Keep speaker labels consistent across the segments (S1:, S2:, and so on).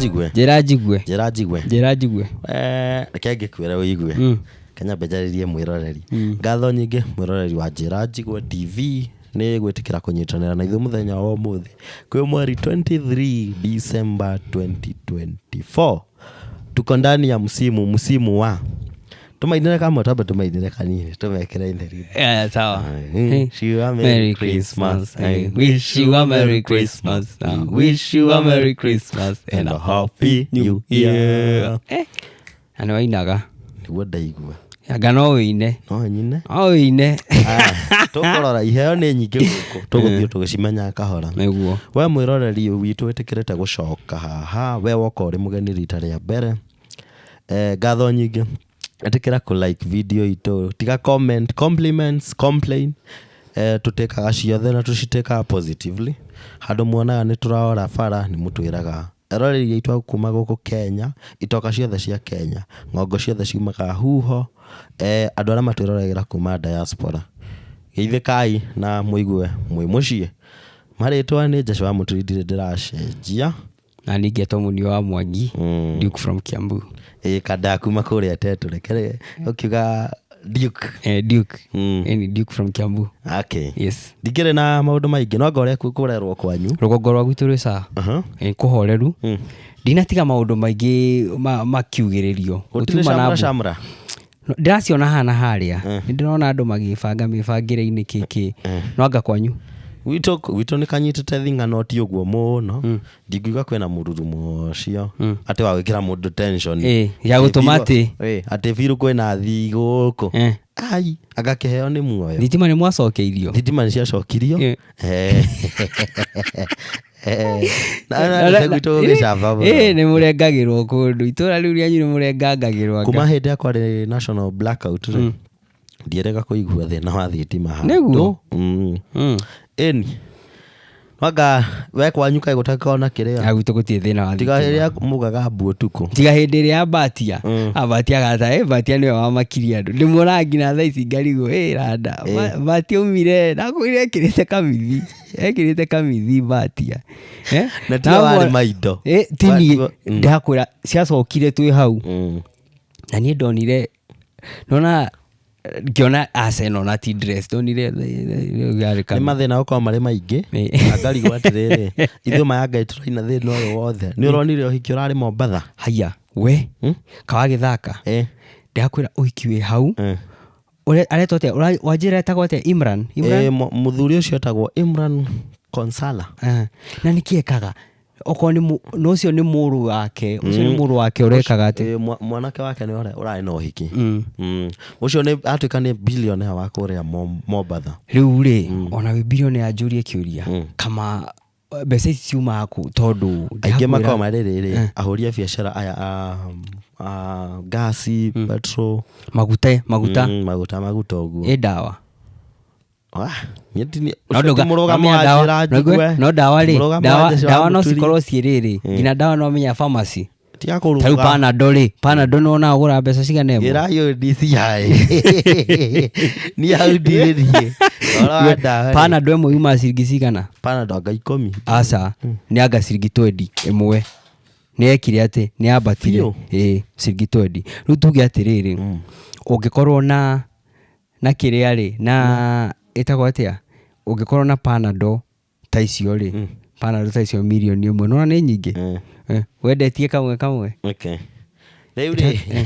S1: Njigue.
S2: Njĩra njigue.
S1: Njĩra njigue.
S2: Njĩra njigue.
S1: Reke ngĩkwĩre ũigue. Kenya mbenjarĩrie mwĩroreri. Ngatho nyingĩ mwĩroreri wa Njĩra Njigue TV nĩ gwĩtĩkĩra kũnyitanĩra na ithuĩ mũthenya wa ũmũthĩ kwĩ mweri 23 December 2024. Tuko ndani ya msimu wa tũmainĩre kamwe, twambe tũmainĩre kanini tũmekĩre itheri.
S2: Eh, sawa.
S1: I wish you a Merry Christmas. I
S2: wish you a Merry Christmas. I wish you a Merry Christmas
S1: and a Happy New Year.
S2: Eh, na nĩ wainaga.
S1: Nĩguo ndaigua.
S2: Anga no wĩine.
S1: No nyine.
S2: No wĩine.
S1: Tũkũrora iheo nĩ nyingĩ gũkũ, tũgũthiĩ tũgĩcimenyaga kahora.
S2: Nĩguo.
S1: We mwĩroreri witũ wĩtĩkĩrĩte gũcoka haha, we woka ũrĩ mũgeni rita rĩa mbere, ngatho nyingĩ. Ĩtĩkĩra kũ like video itũ, tiga comment, compliments, complain, tũtĩkaga ciothe na tũcitĩkaga positively. Handũ muonaga nĩ tũraora bara nĩ mũtwĩraga. Eroreri aitũ a kuma gũkũ Kenya, itoka ciothe cia Kenya, ng'ongo ciothe ciumaga huho, andũ arĩa matwĩroragĩra kuma diaspora, geithĩkai na mũigue mwĩ mũciĩ. Marĩtwa nĩ Joshua Mũturi, ndirĩ ndĩracenjia.
S2: Na ningĩ etwo Mũnio wa Mwangi, Duke from Kiambu.
S1: Ĩ kanda kuma kũrĩa Tetu, reke ũkiuga Duke.
S2: Duke. Ni Duke from Kiambu.
S1: Okay.
S2: Yes.
S1: Ndikĩrĩ na maũndũ maingĩ, no anga ũrĩa kũrerwo kwanyu.
S2: Rũgongo rwa gwitũ rwĩ sawa. Kũhoreru. Ndinatiga maũndũ maingĩ makiugĩrĩrio.
S1: Gũtirĩ
S2: Gũtiuma na
S1: camra
S2: mbu.
S1: camra.
S2: No, ndĩraciona haha na harĩa. Nĩ ndĩrona andũ magĩbanga mĩbangĩre-inĩ kĩkĩ. No anga kwanyu?
S1: Gwitũ nĩ kanyitĩte thinga no ti ũguo mũno. Ndingiuga kwĩna mũrurumo ũcio atĩ wa gwĩkĩra mũndũ tension.
S2: Ya gũtũma atĩ.
S1: Atĩ biũ kwĩna thii gũkũ. Ai, anga kĩheo nĩ muoyo.
S2: Thitima nĩ mwacokeirio?
S1: Thitima nĩ ciacokirio. Na gwitũ gũgĩcamba mũno.
S2: Nĩ mũrengagĩrwo kũndũ. Itũra rĩu rĩanyu nĩ mũrengangagĩrwo anga.
S1: Kuma hĩndĩ ĩrĩa kwarĩ national blackout rĩ, ndierega kũigua thĩna wa thitima handũ.
S2: Nĩguo?
S1: Ĩni. Wanga we kwanyu kaĩ gũtakoragwo na kĩrĩa?
S2: Ya gwitũ gũtirĩ thĩna wa
S1: Tiga
S2: thitima.
S1: rĩrĩa mugaga mbu ũtukũ.
S2: Tiga hĩndĩ ĩrĩa ya Mbatia. Mbatia gata, Mbatia nĩwe wamakirie andũ. Ndĩmuonaga nginya thaa ici ngarigwo, randa. Mbatia aumire, ndakwĩrire ekĩrĩte kamithi. Ekĩrĩte kamithi Mbatia.
S1: Na tiwe warĩ maindo.
S2: Ti niĩ. Ndakwĩra ciacokire twĩ hau. Na niĩ ndonire, ndona ngĩona Arsenal na ti dress, ndonire yarĩ
S1: Nĩ
S2: kamithi.
S1: mathĩna gũkorwo marĩ maingĩ. Ngarigwo atĩrĩrĩ, ithuĩ ma ya Ngai tũraina thĩna ũyũ wothe. Nĩ ũronire ũhiki ũrarĩ Mombatha?
S2: Haiya, we, kawagĩthaka. Ndĩrakwĩra ũhiki wĩ hau. Ũrĩa aretwo atĩa? Wanjĩra etagwo atĩa? Imran? Imran?
S1: Mũthuri ũcio etagwo Imran Konsala.
S2: Na nĩkĩ ekaga? Okorwo nĩ na ũcio nĩ mũrũ wake, ũcio nĩ mũrũ wake ũrekaga atĩ?
S1: Mwanake wake nĩ ũrĩa ũrarĩ na ũhiki. Ũcio nĩ atuĩka nĩ billionaire wa kũrĩa Mombatha.
S2: Rĩu rĩ, ona wĩ billionaire njũrie kĩũria, kama mbeca ici ciumaga kũ? Tondũ
S1: Aingĩ
S2: ndĩrakwĩra
S1: makoragwo marĩ rĩrĩ, ahũri a biacara aya a ngasi, petrol.
S2: Maguta, maguta.
S1: Maguta, maguta ũguo.
S2: Ĩ ndawa.
S1: Niĩ ti niĩ,
S2: No
S1: ũcio ti
S2: ndũga-
S1: mũrũgamo
S2: no
S1: wa
S2: ndawa-
S1: njĩra
S2: no
S1: njigue.
S2: ngue, no ndawa rĩ,
S1: Mũrũgamo wa njĩra
S2: ndawa no
S1: mũturi.
S2: cikorwo ciĩ rĩrĩ, nginya ndawa no menya pharmacy.
S1: Tiga kũruga.
S2: Ta rĩu Panadol rĩ, Panadol nĩ wonaga ũgũraga mbeca cigana ĩmwe?
S1: Ĩra yũ DCI. Niĩ hau ndirĩrie. Ũhoro wa ndawa rĩ.
S2: Panadol ĩmwe yumaga ciringi cigana?
S1: Panadol anga 10.
S2: Aca, nĩ anga ciringi twendi ĩmwe. Nĩ yekire atĩ, nĩ yambatire.
S1: Biũ?
S2: Ĩĩ, ciringi twendi. Rĩu tuge atĩrĩrĩ, ũngĩkorwo na kĩrĩa rĩ, na ĩtagwo atĩa? Ũngĩkorwo na Panadol ta icio rĩ, Panadol ta icio mirioni ĩmwe, nĩwona nĩ nyingĩ? Wendetie kamwe kamwe?
S1: Okay. Rĩu rĩ,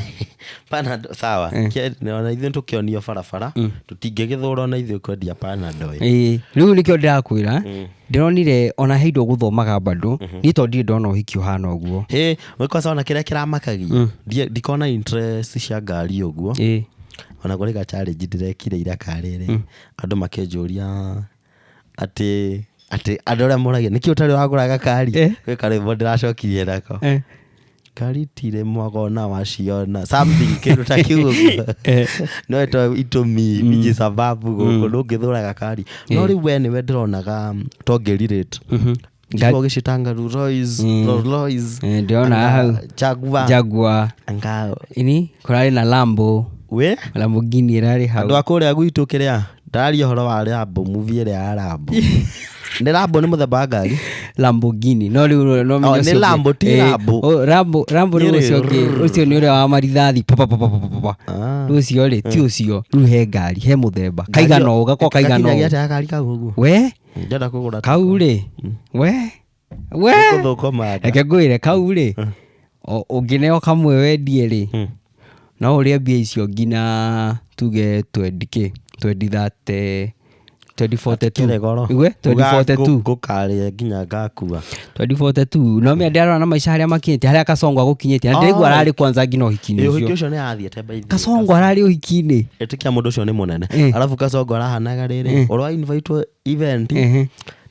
S1: Panadol, sawa. Ona ithuĩ tũkĩonio barabara, tũtingĩgĩthũra ona ithuĩ kwendia Panadol.
S2: Ĩĩ, rĩu nĩkĩo ndĩrakwĩra, ndĩronire ona he indo gũthomaga bado, niĩ tondũ ndirĩ ndona ũhiki ũhana ũguo.
S1: Hĩ, wĩ ona kĩrĩa kĩramakagia, ndikona interest cia ngari ũguo. Ona kũrĩ ga challenge ndĩrekire ira karĩrĩ, andũ makĩnjũria atĩ andũ arĩa moragia nĩkĩ ũtarĩ wagũra gakari? Gwĩ karwĩmbo ndĩracokirie nako. Ngari itirĩ mwagona waciona something kĩndũ ta kĩu ũguo. No ĩto itũmi mingi sababu gũkũ ndũngĩthũra gakari. No rĩu we nĩwe ndĩronaga to ngĩ relate. Ngigua ũgĩcitanga Rolls Royce, Rolls Royce,
S2: Ndĩrona
S1: anga
S2: hau.
S1: Jaguar.
S2: Jaguar.
S1: Anga
S2: Ini, kũrarĩ na Lambo.
S1: We?
S2: Lamborghini ĩrarĩ hau.
S1: Andũ a kũrĩa gwitũ kĩrĩa Ndararia ũhoro wa Rambo, movie ĩrĩa ya Rambo. Nĩ Rambo nĩ mũthemba wa ngari?
S2: Lamborghini, no rĩu no
S1: Oh, nĩ Lambo, ti Rambo.
S2: Rambo, Rambo rĩu
S1: Nĩ
S2: ũcio ũngĩ, ũcio nĩ ũrĩa wa marithathi, pa pa pa pa pa pa pa.
S1: Ah.
S2: Rĩu ũcio rĩ, ti ũcio. Rĩu he ngari, he mũthemba kaigana ũũ, gakoragwo kaigana
S1: Gakinyagia
S2: ũũ.
S1: atĩa gakari kau ũguo?
S2: We
S1: Ndĩrenda kũgũra.
S2: Kau rĩ, we we
S1: Gũthũkũma.
S2: Reke ngwĩre, kau rĩ, ũngĩneo kamwe wendie rĩ, no ũrĩe mbia icio nginya tuge twendi kĩ, 2030, 2042.
S1: Kĩrĩ goro.
S2: Igue, 2042.
S1: Ngũkarĩa nginya ngakua.
S2: 2042, no mĩa ndĩrarora na maica harĩa makinyĩte, harĩa Kasongo agũkinyĩte, na ndĩraigua
S1: Oh.
S2: ararĩ kwanza nginya ũhiki-inĩ
S1: Ĩ, ũhiki
S2: ũcio.
S1: ũcio nĩ athiĩte by the way.
S2: Kasongo ararĩ ũhiki-inĩ.
S1: Ĩtĩkia mũndũ ũcio nĩ mũnene. Arabu Kasongo arahanaga rĩrĩ, ũrĩa invite event,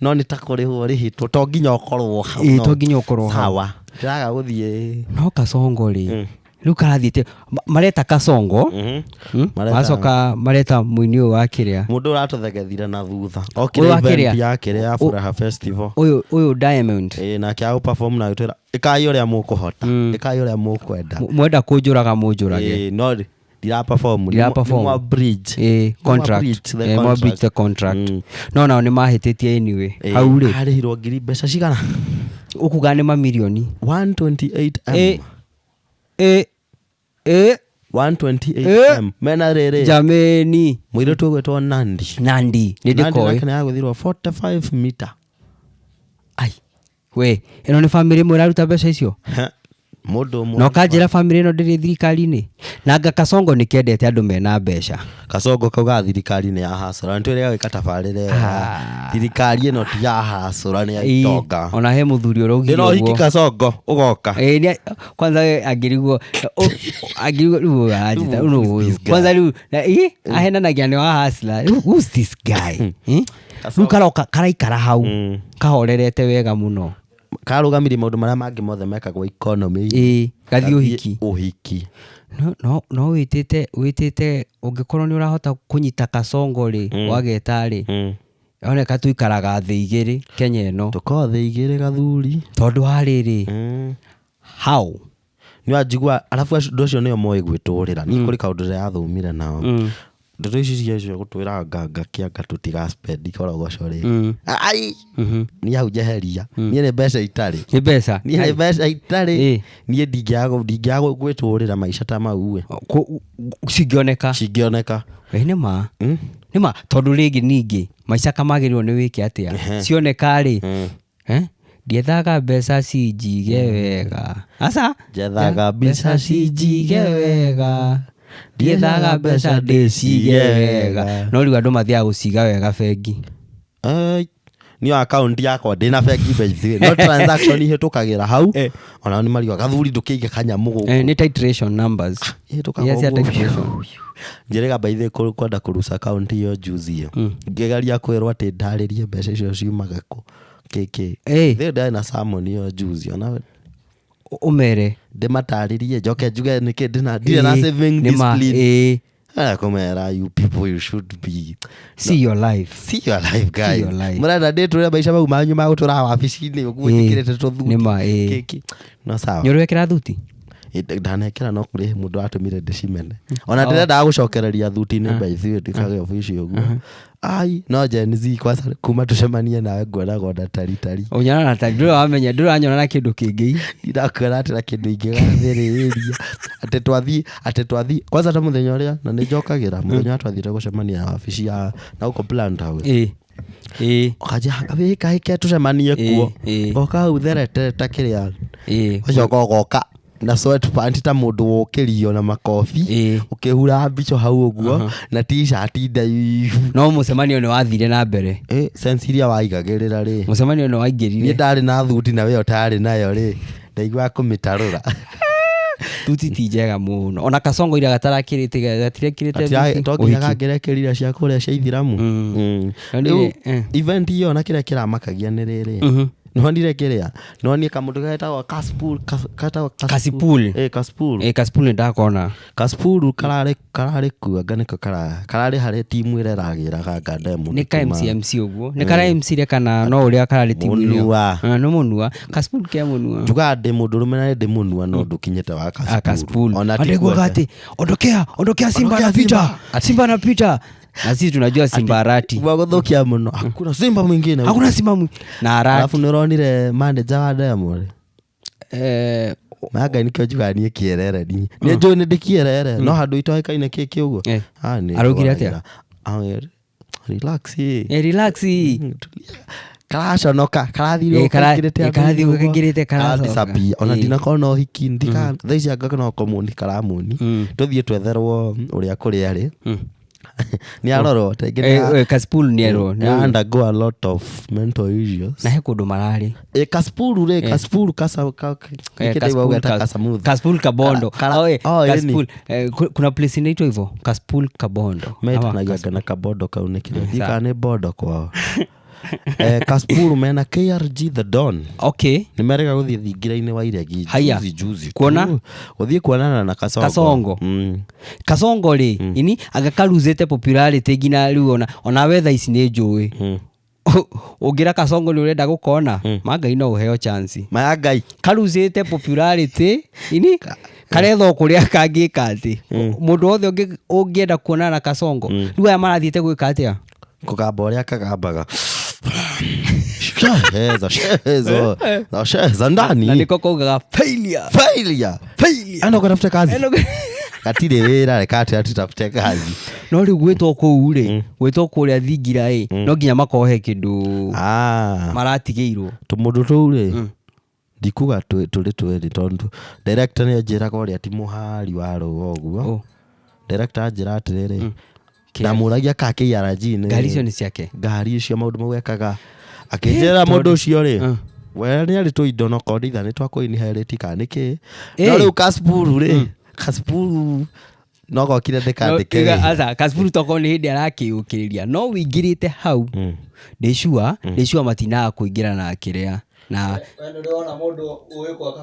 S1: no nĩ ta kũrĩhwo ũrĩhĩtwo, to nginya ũkorwo hau.
S2: Ĩ,
S1: no.
S2: to nginya ũkorwo hau.
S1: Sawa. Ndĩraga gũthiĩ.
S2: No Kasongo rĩ, rĩu karathiĩte mareta Kasongo.
S1: Mareta-
S2: Macoka mareta mũini ũyũ wa kĩrĩa.
S1: Mũndũ ũratũthegethire na thutha.
S2: Ũyũ
S1: Okire
S2: wa
S1: event
S2: kĩrĩa?
S1: ya kĩrĩa ya Furaha Festival.
S2: Ũyũ Diamond.
S1: Ĩ, nake agũ perform na agĩtwĩra ĩkai ũrĩa mũkũhota, ĩkai ũrĩa mũkwenda.
S2: Mwenda kũnjũraga mũnjũrage.
S1: Ĩ, no ndira perform.
S2: Ndira perform.
S1: Nĩ mwa bridge.
S2: Ĩ,
S1: Nĩ mwa
S2: contract.
S1: breach the
S2: Ĩ, mwa breach the
S1: contract.
S2: contract. No nao nĩ mahĩtĩtie anyway.
S1: Ĩ,
S2: Hau rĩ,
S1: arĩhirwo ngiri mbeca cigana?
S2: ũkuga nĩ mamirioni.
S1: 128
S2: Ĩ,
S1: M.
S2: ĩ, ĩ,
S1: 128 M. Mena rĩrĩ.
S2: Jameni.
S1: Mũirĩtu ũgwĩtwo Nandi.
S2: Nandi nĩ
S1: Nandi
S2: ndĩkoĩ.
S1: nake nĩ agũthirwo 45 meter.
S2: Ai, we ĩno nĩ bamĩrĩ ĩmwe ĩraruta mbeca icio?
S1: He, mũndũ ũmwe.
S2: Na ũkanjĩra bamĩrĩ ĩno ndĩrĩ thirikari-inĩ? Na anga Kasongo nĩ kendete andũ mena mbeca.
S1: Kasongo kauga thirikari nĩ ya hasũra, nĩ twĩrĩga gwĩka tabarĩra ĩyo ya thirikari ĩno ti ya hasũra, nĩ ya
S2: Ĩ,
S1: itonga.
S2: Ona he mũthuri ũraugire
S1: Ndĩna ũhiki
S2: ũguo.
S1: Kasongo ũgoka.
S2: Ĩ, kwanza we angĩrigwo angĩrigwo rĩu ũyũ aranjĩta, rĩu nũ ũyũ? Kwanza rĩu ĩ, ahenanagia nĩ wa hustler. Rĩu, who's this guy? Ĩ? Rĩu karoka karaikara hau, kahorerete wega mũno.
S1: Karũgamirie maũndũ marĩa mangĩ mothe mekagwo economy.
S2: Ĩ, gathiĩ ũhiki.
S1: Ũhiki.
S2: No wĩtĩte ũngĩkorwo nĩ ũrahota kũnyita Kasongo rĩ, wageta rĩ, oneka tũikaraga thĩ igĩrĩ Kenya ĩno.
S1: Tũkorwo thĩ igĩrĩ gathuri.
S2: Tondũ wa rĩrĩ, how?
S1: Nĩ wanjigua, arabu andũ acio nĩo moĩ gwĩtũrĩra. Niĩ kũrĩ kaũndũ ndĩrathomire nao. Ndeto ici cia cio gũtwĩra nganga kĩanga tũtiga spend korogoco rĩ. Ai! Niĩ hau njeheria. Niĩ nĩ mbeca itarĩ.
S2: Nĩ mbeca.
S1: Niĩ nĩ mbeca itarĩ.
S2: Ĩ.
S1: Niĩ ndingĩaga gwĩtũrĩra maica ta mau ĩ.
S2: Cingĩoneka.
S1: Cingĩoneka.
S2: Ĩ, nĩ ma. Nĩ ma, tondũ rĩngĩ ningĩ maica kamagĩrĩirwo nĩ wĩke atĩa? Cioneka rĩ, Ndiethaga mbeca cinjige wega. Aca.
S1: Njethaga mbeca
S2: cinjige wega. Ndiethaga mbeca ndĩcige wega. No rĩu andũ mathiaga gũciga wega bengi.
S1: Ai, niyo account yakwa ndĩna bengi by the way. No transaction ihĩtũkagĩra hau. Onao nĩ mariuga gathuri ndũkĩige kanyamũ gũkũ.
S2: Nĩ titration numbers.
S1: Ihĩtũkaga
S2: Iria cia
S1: ũguo.
S2: titration.
S1: Njĩrĩga by the way kwenda kũruca account ĩyo juzi ĩyo. Ngĩgeria kwĩrwo atĩ ndarĩrie mbeca icio ciumaga kũ. Kĩkĩ. Thĩ ndarĩ na sermon ĩyo juzi ona
S2: Ũmere.
S1: Ndĩmatarĩrie njoke njuge nĩkĩ ndĩna ndirĩ na saving
S2: Nĩ ma,
S1: discipline. Aya kũmera you people you should be
S2: See your life.
S1: See your life, guys.
S2: See your life.
S1: Mũrenda ndĩtũre maica mau manyu ma gũtũra wabici-inĩ ũguo njĩkĩrĩte tũthuti.
S2: Nĩ ma, ĩ.
S1: Kĩkĩ. No sawa.
S2: Nĩ ũrekĩra thuti?
S1: Ĩ, ndanekĩra no kũrĩ mũndũ watũmire ndĩcimene. Ona ndĩrendaga gũcokereria thuti-inĩ by the way ndikage obici ũguo. Ai, no Gen Z kwanza kuma tũcemanie nawe nguonaga ona tari tari.
S2: Ũnyona na tari, ndũrĩ wamenya, ndũrĩ wanyona na kĩndũ kĩngĩ.
S1: Ndirakwĩra atĩ na kĩndũ ingĩgathĩrĩria. Atĩ twathiĩ, atĩ twathiĩ, kwanza ta mũthenya ũrĩa, na nĩ njokagĩra, mũthenya ũrĩa twathiĩte gũcemania na wabici ya, na gũkũ Plant House. Ũkanjĩra, wĩka ĩke tũcemanie kuo. Ngoka hau therete ta kĩrĩa. Ũcoka ũgoka na sweatpant ta mũndũ wokĩrio na makobi. Ũkĩhura mbica hau ũguo, na t-shirt ndaihu.
S2: No mũcemanio nĩ wathire na mbere.
S1: Sense iria waigagĩrĩra rĩ.
S2: Mũcemanio nĩ waingĩrire.
S1: Niĩ ndarĩ na thuti na we ũtarĩ nayo rĩ. Ndaiguaga kũmĩtarũra.
S2: Thuti ti njega mũno. Ona Kasongo ira gatarakĩrĩte, gatirekĩrĩte thuti.
S1: To nginya
S2: Ũhiki.
S1: gangĩrekĩrire cia kũrĩa cia ithiramu.
S2: No nĩ
S1: Rĩu, event ĩyo na kĩrĩa kĩramakagia nĩ rĩrĩ. Nĩwonire kĩrĩa? Nĩwonire kamũndũ getagwo Kasipul, getagwo Kasipul.
S2: Kasipul.
S1: Kasipul.
S2: Kasipul nĩ ndakona.
S1: Kasipul kararĩ kuo, anga nĩko kararĩ harĩ timu ĩrĩa ĩragĩraga anga Diamond
S2: Nĩ ka
S1: kuma
S2: MCMC ũguo. Nĩ kara MC re kana no ũrĩa kararĩ timu ĩyo?
S1: Mũnua.
S2: Nĩ mũnua. Kasipul ke mũnua.
S1: Njugaga ndĩ mũndũrũme na ndĩ mũnua no ndũkinyĩte wa Kasipul.
S2: Kasipul.
S1: Ona ti
S2: Andũ aiguaga
S1: kuote.
S2: atĩ, ondokea, ondokea Simba
S1: Ondokea
S2: na Peter.
S1: Simba.
S2: Simba na Peter. Na sisi tunajua Simba Arati.
S1: Gũthũkia mũno, hakuna simba mwingine.
S2: Hakuna simba na Arati.
S1: Alafu nĩ ũronire manager wa Diamond?
S2: Eh.
S1: Maya nĩkĩo njugaga niĩ kĩerere nĩ njũĩ nĩ ndĩ kĩerere, no handũ itoĩkaine kĩ kĩ ũguo.
S2: Eh.
S1: Ah, nĩ
S2: Araugire atĩa?
S1: ndwaragira. Relax, eh.
S2: Relax.
S1: Tulia. Karaconoka karathire.
S2: Eh, karathiĩ kaingĩrĩte, karacoka.
S1: Ona ndinakorwo na ũhiki ndika thaa ici, anga no komuni karamuni. Tũthiĩ twetherwo ũrĩa kũrĩa rĩ nĩ arorwo tengĩ.
S2: Kasipul nĩ erwo.
S1: Undergo a lot of mental issues.
S2: Na he kũndũ mararĩ.
S1: Kasipul rĩ, Kasipul kasa
S2: Eh,
S1: nĩkĩ
S2: Kasipul
S1: ndaigua Kasamuthu?
S2: Kasipul Kabondo. Oh,
S1: Oh, yani.
S2: Kasipul. Kuna place inaitwa hivyo, Kasipul Kabondo. Ama
S1: Metanagia na kabondo kau nĩ kĩrĩa ndiũĩ kana nĩ bondo kwao. Kasipul mena KRG the Don. Nĩ merega gũthiĩ thingira-inĩ wa iregi.
S2: Haya.
S1: Juzi juzi tu.
S2: Kuona?
S1: Gũthiĩ kuonana na Kasongo.
S2: Kasongo. Kasongo rĩ, ini anga karuzĩte popularity nginya rĩu ona we thaa ici nĩ njũĩ ũngĩra Kasongo nĩ ũrenda gũkona mangai no ũheo chance.
S1: Maya Ngai.
S2: Karuzĩte popularity, ini karethwo kũrĩa kangĩka atĩ mũndũ wothe ũngĩenda kuonana na Kasongo. Rĩu aya marathiĩte gwĩka atĩa?
S1: Kũgamba ũrĩa kagambaga, shehe shehe za shehe za ndani.
S2: Na nĩko kaugaga failure.
S1: Failure.
S2: Failure.
S1: Enda ukatafute kazi. Gatirĩ wĩra, reka atĩ atutafute kazi.
S2: No rĩu gwĩtwo kũu rĩ, gwĩtwo kũrĩa thingira ĩ, no nginya makorwo he kĩndũ
S1: Ah.
S2: maratigĩirwo.
S1: Tũmũndũ tũu rĩ, ndikuga tũrĩ twĩrĩ, tondũ director nĩ anjĩraga ũrĩa ti mũhari wa rũa ũguo.
S2: Oh.
S1: Director anjĩra atĩrĩrĩ, ndamũragia ka KRG nĩ
S2: Ngari icio nĩ ciake.
S1: Ngari icio, maũndũ mau ekaga, akĩnjĩra mũndũ ũcio rĩ, we nĩ arĩ tũindo no korwo nĩ twa kũ-inherit kana nĩ kĩ. No rĩu Kasipul rĩ, Kasipul no gokire ndĩkandĩke
S2: No,
S1: rĩ.
S2: aca, Kasipul tokorwo nĩ hĩndĩ arakĩũkĩrĩria no wĩingĩrĩte hau, ndĩ sure matinaga kũingĩra na kĩrĩa na
S3: We nĩũrona mũndũ ũĩ gwaka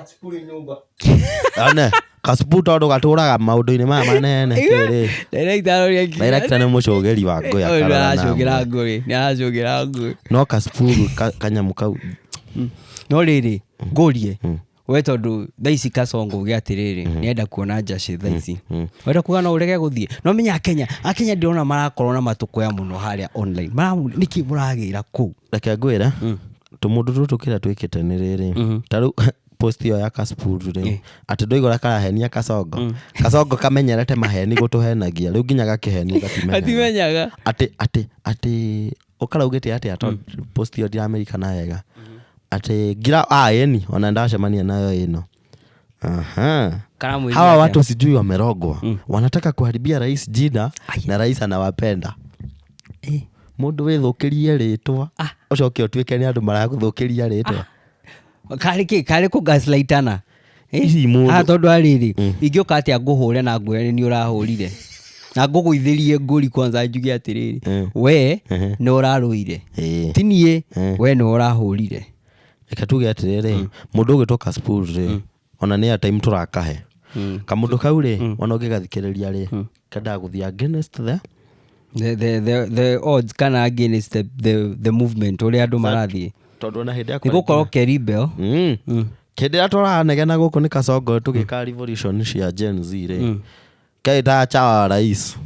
S3: Kasipul nyũmba?
S1: One Kasipul tondũ gatũraga maũndũ-inĩ maya manene kĩrĩ.
S2: Director ũrĩa
S1: Director nĩ mũcũgĩri wa ngũĩ.
S2: Ũyũ nĩ
S1: akarora na
S2: aracũgĩra ngũĩ, nĩ aracũgĩra ngũĩ.
S1: No Kasipul kanyamũ kau.
S2: No rĩrĩ, ngũrie we, tondũ thaa ici Kasongo uge atĩrĩrĩ nĩenda kuona njacĩ thaa ici, wenda kuga no ũrege gũthiĩ? No menya Akenya ndĩrona marakorwo na matũkũya mũno harĩa online. Nĩkĩ mũragĩra kũu?
S1: Reke ngwĩre, tũmũndũ tũtũ kĩrĩa twĩkĩte nĩ rĩrĩ, ta rĩu post ĩyo ya Kasipul rĩ, atĩ ndũigua ũrĩa karahenia Kasongo. Kasongo kamenyerete maheni, gũtũhenagia, rĩu nginya gakĩhenio gatimenyaga.
S2: Atimenyaga.
S1: Atĩ ũkaraugĩte atĩa? Tondũ post ĩyo ndiramirikana wega, atĩ ngira ĩni ona ndacemania nayo ĩno. Aha.
S2: Karamwĩrire
S1: Hawa
S2: atĩa?
S1: watu sijui wamerogwa, wanataka kuharibia rais jina na rais anawapenda. Mũndũ wĩthũkĩrie rĩtwa, ũcoke ũtuĩke nĩ andũ maragũthũkĩria rĩtwa.
S2: Karĩ kĩ karĩ kũ gaslightana?
S1: Ici mũndũ-
S2: Ah, tondũ arĩrĩ ingĩũka atĩa ngũhũre na ngwĩre nĩ niĩ ũrahũrire na ngũgũithĩrie ngũri kwanza njuge atĩrĩrĩ, we nĩ ũrarũire, ti niĩ, we nĩ ũrahũrire.
S1: Reke tuge atĩrĩrĩ, mũndũ ũgwĩtwo Kasipul rĩ, ona nĩ time tũrakahe kamũndũ kau rĩ, ona ũngĩgathikĩrĩria rĩ, kendaga gũthiĩ against the
S2: The odds kana against the movement ũrĩa andũ marathiĩ.
S1: Tondũ ona hĩndĩ ya
S2: Nĩ gũkorwo ke rebel.
S1: Hĩndĩ ĩrĩa tũranegena gũkũ nĩ Kasongo tũgĩka revolution cia Gen Z rĩ, keĩtaga chawa wa rais.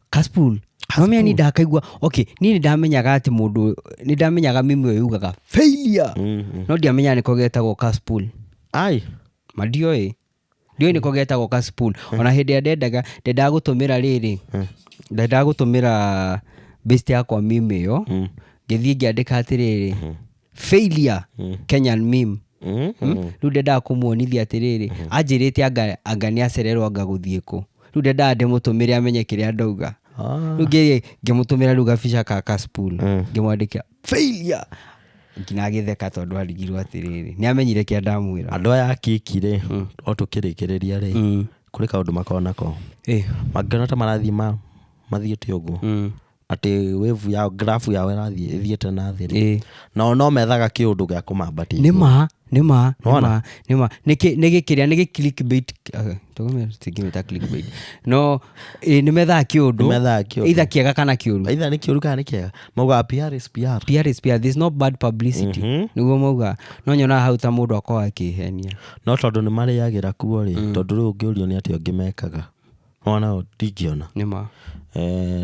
S2: Kasipul nomenya ni ndakaigua, okay, niĩ nĩ ndamenyaga atĩ mũndũ, nĩ ndamenyaga mimi ĩyo yugaga failure, no ndiamenyaga nĩko getagwo Kasipul.
S1: Ai.
S2: Ma ndioĩ nĩko getagwo Kasipul. Ona hĩndĩ ĩrĩa ndendaga gũtũmĩra rĩrĩ, ndendaga gũtũmĩra best yakwa meme ĩyo, ngĩthiĩ ngĩandĩka atĩrĩrĩ, "Failure Kenyan meme." Rĩu ndendaga kũmuonithia atĩrĩrĩ, anjĩrĩte anga nĩ acererwo, anga gũthiĩ kũ. Rĩu ndendaga ndĩmũtũmĩre amenye kĩrĩa ndauga.
S1: Ah.
S2: Rĩu ngĩmũtũmĩra rĩu gabica ka Kasipul, ngĩmwandĩkĩra "failure", nginya agĩtheka tondũ arigirwo atĩrĩrĩ nĩ amenyire kĩrĩa ndamwĩra.
S1: Andũ aya akiki rĩ, o tũkĩrĩkĩrĩria rĩ, kũrĩ kaũndũ makoragwo nako, mangĩona ta marathiĩ mathiĩte ũguo, atĩ wave yao, graph yao ĩrathiĩ ĩthiĩte na thĩ rĩ, nao no methaga kĩũndũ gĩa kũmambatia.
S2: Nĩ ma nĩ ma nĩ
S1: Nĩwona?
S2: ma nĩ ma nĩ gĩkĩrĩa nĩ gĩ clickbait, tũngĩmĩta clickbait, no nĩ methaga kĩũndũ.
S1: Nĩ methaga kĩũndũ.
S2: Either kĩega kana kĩũru.
S1: Either nĩ kĩũru kana nĩ kĩega, maugaga PR is PR.
S2: PR is PR, there's no bad publicity, nĩguo mauga. No nyonaga hau ta mũndũ akorwo akĩhenia.
S1: No tondũ nĩ marĩagĩra kuo rĩ, tondũ rĩu ũngĩũrio nĩ atĩa ũngĩ mekaga. Ona ndingĩona.
S2: Nĩma.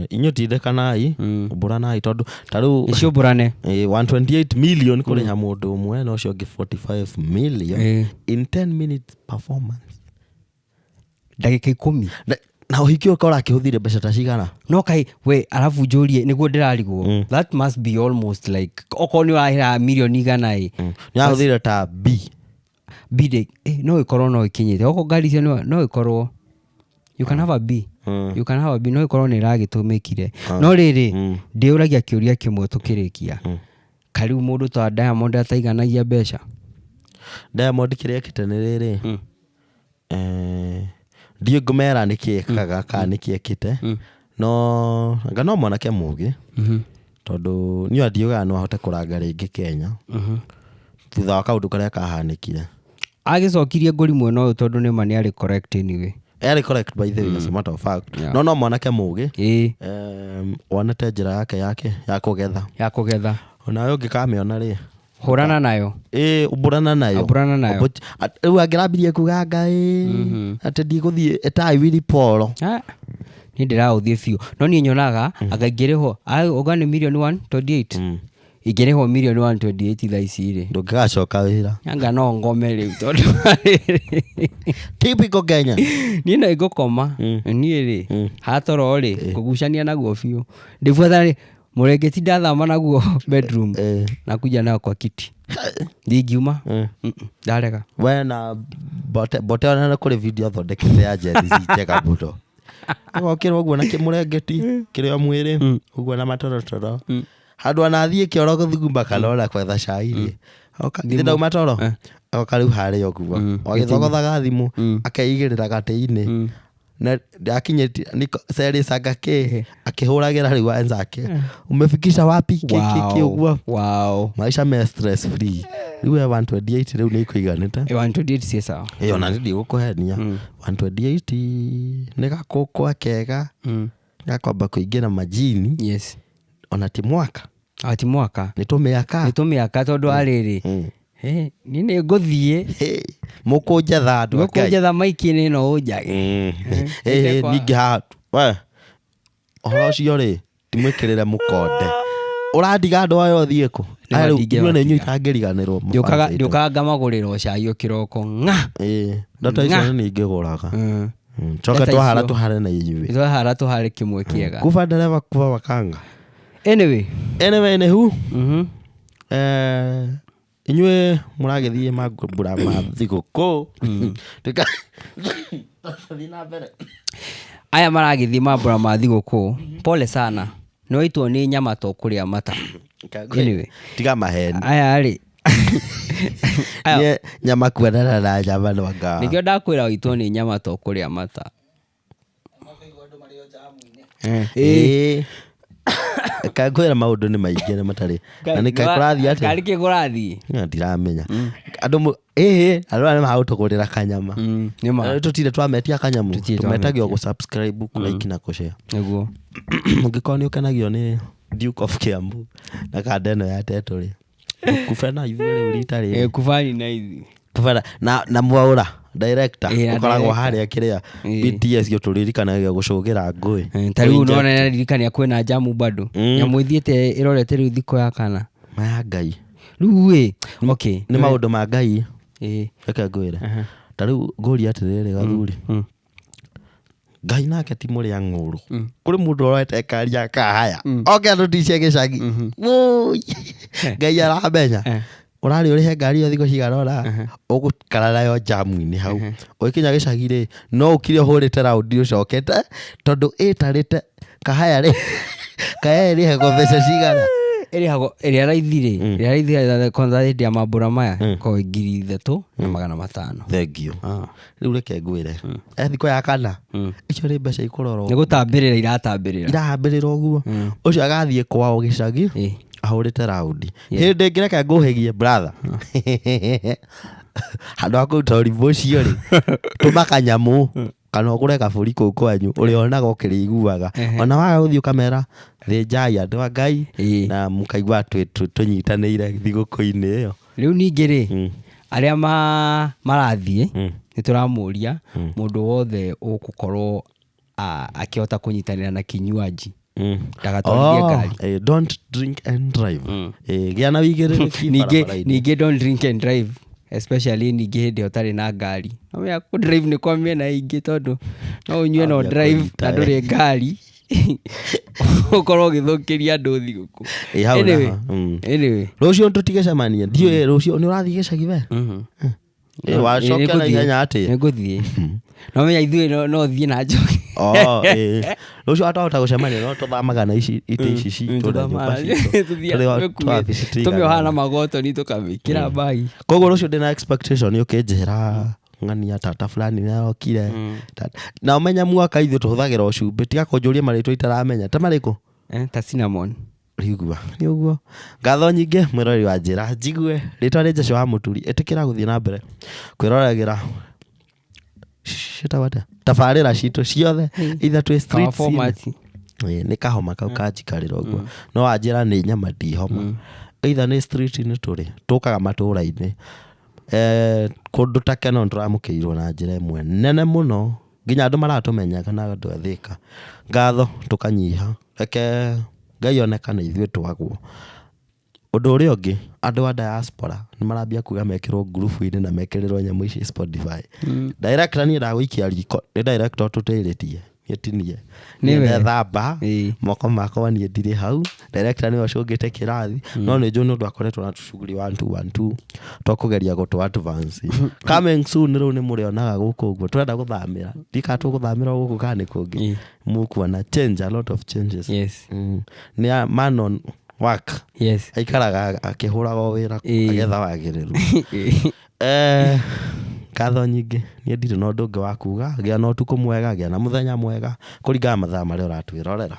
S1: Inyuĩ tindĩkanai, mbũranai, tondũ ta rĩu
S2: Nĩciũmbũrane.
S1: 128 million kũrĩha mũndũ ũmwe na ũcio ũngĩ 45 million in 10 minutes performance.
S2: Ndagĩka 10.
S1: Na ũhiki ũyũ ũkorwo akĩhũthire mbeca ta cigana?
S2: No kai we, arabu njũrie nĩguo ndĩrarigwo, that must be almost like okorwo nĩ ũrahĩra mirioni 100 ĩ.
S1: Nĩ ahũthire ta B.
S2: B no ĩkorwo no ĩkinyĩte okorwo ngari icio no ĩkorwo you can have a B. You can have a B, no ĩkorwo nĩ ĩragĩtũmĩkire, no rĩrĩ, ndĩũragia kĩũria kĩmwe tũkĩrĩkia, karĩu mũndũ ta Diamond ataiganagia mbeca?
S1: Diamond kĩrĩa ekĩte nĩ rĩrĩ, ndiũ ngũmera nĩkĩ ekaga kana nĩkĩ ekĩte, no anga no mwanake mũgĩ, tondũ niĩ ndiugaga no ahote kũranga rĩngĩ Kenya thutha wa kaũndũ karĩa kahanĩkire.
S2: Agĩcokirie ngũri mwena ũyũ tondũ nĩma nĩ arĩ correct anyway.
S1: Arĩ correct, by the way, as a matter of fact. No mwanake mũgĩ, wonete njĩra yake ya kũgetha.
S2: Ya kũgetha.
S1: Onawe ũngĩkamĩona rĩ,
S2: Hũrana nayo.
S1: Ĩ, ũmbũrana nayo.
S2: Ũmbũrana nayo.
S1: Rĩu angĩrambirie kuga Ngai atĩ ndigũthiĩ ĩtai Willy Paul.
S2: Ah, niĩ ndĩraũthiĩ biũ, no niĩ nyonaga anga ingĩrĩhwo, uga nĩ mirioni 128, ingĩrĩhwo mirioni 128 thaa ici rĩ,
S1: Ndũngĩgacoka wĩra.
S2: Anga no ngome rĩu, tondũ
S1: Typical Kenya.
S2: Niĩ no ingũkoma niĩ rĩ, hatoro rĩ, kũgucania naguo biũ, ndĩbuatha rĩ, mũrengeti ndathama naguo bedroom na kuja nayo kwa kiti, ndingiuma. Ndarega.
S1: We na bote bote, ona nĩ kũrĩ video athondekete ya Gen Z njega mũno, agokĩra ũguo na kĩmũrengeti kĩrĩ o mwĩrĩ ũguo na matorotoro, handũ anathiĩ kĩoro gũthuguma kana ona kwetha cai rĩ, githĩ ndauma toro, agoka rĩu harĩa ũguo agĩthogothaga thimũ, akeigĩrĩra gatĩ-inĩ na akinyĩtie niko sanga kĩ akĩhũragĩra rĩu wenzake, umefikisha wapi, kĩ kĩ kĩ ũguo. Maisha me stress free. Rĩu we 128 rĩu nĩ ikũiganĩte.
S2: 128 ciĩ sawa.
S1: Ĩyo na nĩ ndigũkũhenia, 128 nĩ gakũkwa kega gakwamba kũingĩra majini. Ona ti mwaka.
S2: Ati mwaka.
S1: Nĩ tũmĩaka.
S2: Nĩ tũmĩaka, tondũ arĩrĩ, niĩ nĩ ngũthiĩ.
S1: Mũkũnjetha, andũ a Ngai.
S2: Mũkũnjetha maiki-inĩ no ũnjage.
S1: Ningĩ haha we ũhoro ũcio rĩ, timwĩkĩrĩre mũkonde, ũratiga andũ aya ũthiĩ kũ?
S2: Nĩ
S1: Aya rĩu
S2: matingĩmatiga.
S1: inyuĩ nĩ inyuĩ itangĩriganĩrwo.
S2: Ndiũkaga ngamagũrĩra o cai o kĩroko ng'a.
S1: Ĩĩ, ndoto icio
S2: Ng'a.
S1: nĩ ingĩgũraga. Coke
S2: Ndata
S1: twahara
S2: icio.
S1: tũhare na inyuĩ.
S2: Twahara tũhare kĩmwe kĩega.
S1: Kuba ndereba kuba wakanga.
S2: Anyway.
S1: Anyway, anywho, inyuĩ mũragĩthiĩ mambura ma thigũkũ. Thiĩ na mbere.
S2: Aya maragĩthiĩ mambura ma thigũkũ, pole sana, nĩ waitwo nĩ nyama to kũrĩa mata. Anyway.
S1: Tiga maheni.
S2: Aya rĩ, aya.
S1: Niĩ nyama kuonana na nyama nwanga.
S2: Nĩkĩo ndakwĩra waitwo nĩ nyama to kũrĩa mata.
S1: Ĩĩ. Kakwĩra maũndũ nĩ maingĩ na matarĩ na nĩ kũrathiĩ atĩa?
S2: Karĩ kĩ kũrathiĩ?
S1: Niĩ ndiramenya andũ ĩhĩ, andũ aya nĩ magũtũgũrĩra kanyama.
S2: Nĩ ma.
S1: Tũtirĩ twametia kanyamũ.
S2: Tũtirĩ.
S1: Tũmetagio gũ-subscribe, kũ-like na kũ-share.
S2: Nĩguo.
S1: Ũngĩkorwo nĩ ũkenagio nĩ Duke of Kiambu na kanda ĩno ya tetũ rĩ, kube na ithuĩ rĩu rita rĩrĩ.
S2: Kubani na ithi.
S1: Kubana na Mwaũra director.
S2: Na
S1: ũkoragwo
S2: director.
S1: harĩa kĩrĩa BTS gĩtũririkanagia gũcũgĩra ngũĩ.
S2: Ta rĩu nona nĩririkania kwĩna jamu bado, nyamũ ĩthiĩte ĩrorete rĩu thikũ ya kana.
S1: Maya Ngai.
S2: Rĩu ĩ, okay.
S1: Nĩ maũndũ ma Ngai. Reke ngwĩre, ta rĩu ngũria atĩrĩrĩ, gathuri, Ngai nake ti mũrĩa ng'ũrũ. Kũrĩ mũndũ ũroete ngari akahaya oke atũticie gĩcagi. Wũi! Ngai aramenya ũrarĩ ũrĩhe ngari ĩyo thikũ cigana ũna ũgũikara nayo jamu-inĩ hau. Ũgĩkinya gĩcagi rĩ, no ũkire ũhũrĩte raundi ũcokete, tondũ ĩtarĩte kahaya rĩ, kahaya ĩrĩhagwo mbeca cigana?
S2: Ĩrĩhagwo ĩrĩa raithi rĩ, ĩrĩa raithi kwanza hĩndĩ ya mambura maya ko 3500.
S1: Thengiũ. Rĩu reke ngwĩre, thikũ ya kana icio nĩ mbeca ikũrorwo.
S2: Nĩ gũtambĩrĩra iratambĩrĩra.
S1: Irahambĩrĩra ũguo, ũcio agathiĩ kwao gĩcagi ahũrĩte raundi. Hĩndĩ ĩngĩ reke ngũhĩgie, brother, handũ ha kũruta ũrimũ ũcio rĩ, tũma kanyamũ kana ũgũre kabũri kũu kwanyu ũrĩonaga ũkĩrĩiguaga. Ona waga gũthiĩ ũkamera thĩnjai, andũ a Ngai, na mũkaigua tũnyitanĩire thigũkũ-inĩ ĩyo.
S2: Rĩu ningĩ rĩ, arĩa marathiĩ, nĩ tũramũria mũndũ wothe ũgũkorwo Akĩhota kũnyitanĩra na kinywaji, ndagatwarithie
S1: Oh,
S2: ngari.
S1: Don't drink and drive. Gĩa na wĩigĩrĩrĩki
S2: Ningĩ
S1: barabara-inĩ.
S2: Ningĩ don't drink and drive, especially ningĩ hĩndĩ ĩyo ũtarĩ na ngari. Nomenya kũ drive nĩ kwa mĩena ĩingĩ, tondũ no ũnyue no
S1: Ambia
S2: drive
S1: kũnyita,
S2: na ndũrĩ ngari, ũkorwo ũgĩthũkĩria andũ thigũkũ.
S1: Ĩ, hau
S2: Anyway,
S1: naho,
S2: anyway.
S1: Rũciũ tũtigĩcemanie, ndiũĩ rũciũ nĩ ũrathiĩ gĩcagi we? Wacokia na ihenya atĩ
S2: Nĩngũthiĩ, no menya ithuĩ no thiĩ na njoke.
S1: Oh, rũciũ atwahota gũcemania, no tũthamaga na ici itĩ ici citũ na nyũmba citũ. Tũrĩ wabici
S2: Tũmĩohaga na
S1: tũiganaine.
S2: magotoni, tũkamĩkĩra mbagi.
S1: Koguo rũciũ ndĩna expectation ũkĩnjĩra ng'ania tata fulani nĩarokire. Na ũmenya mwaka ithuĩ tũhũthagĩra o cumbĩ, tiga kũnjũria marĩtwa itaramenya ta marĩkũ.
S2: Ta cinnamon.
S1: Rigua nĩ ũguo. Ngatho nyingĩ, mwĩroreri wa Njĩra Njigue. Rĩtwa nĩ Joshua wa Mũturi. Ĩtĩkĩra gũthiĩ na mbere kwĩroragĩra ciĩtagwo atĩa tabarĩra citũ ciothe either twĩ
S2: Kawa
S1: streets-inĩ.
S2: format.
S1: Ĩ, nĩ kahoma kau kanjikarĩra ũguo, no wanjĩra nĩ nyama ndihoma. Either nĩ street-inĩ tũrĩ, tũkaga matũra-inĩ, kũndũ ta Keno nĩtũramũkĩirwo na njĩra ĩmwe nene mũno, nginya andũ maratũmenyaga na andũ a Thĩka. Ngatho tũkanyiha, reke Ngai onekane ithuĩ twagwo. Ũndũ ũrĩa ũngĩ, andũ a diaspora nĩ marambia kuga mekĩrwo ngurubu-inĩ na mekĩrĩrwo nyamũ ici Spotify. Director, niĩ ndagũikia riko nĩ director ũtũtĩrĩtie, niĩ ti niĩ. Niĩ
S2: Nĩwe.
S1: ndethamba moko makwa, niĩ ndirĩ hau. Director nĩwe ũcũngĩte kĩrathi, no nĩ njũĩ nĩ ũndũ akoretwo na tũcuguri one two one two twakũgeria gũtũ advance. Coming soon, rĩu nĩ mũrĩonaga gũkũ ũguo tũrenda gũthamĩra, ndika tũgũthamĩra o gũkũ kana nĩ kũngĩ. Mũkuona change, a lot of changes. Nĩ a man on work, aikaraga akĩhũraga o wĩra agetha wagĩrĩru. Ngatho nyingĩ, niĩ ndirĩ na ũndũ ũngĩ wa kuga. Gĩa na ũtukũ mwega, gĩa na mũthenya mwega, kũringana na mathaa marĩa ũratwĩrorera.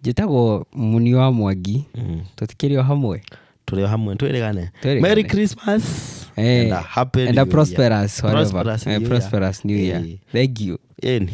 S2: Njĩtagwo Muni wa Mwangi. Tũtikĩrĩ o hamwe?
S1: Tũrĩ o hamwe, twĩrĩgane.
S2: Twĩrĩgane.
S1: Merry Christmas and a happy
S2: And a
S1: New Year.
S2: prosperous whatever.
S1: Prosperous New Year.
S2: Prosperous New Year. Thank you.
S1: Ĩni.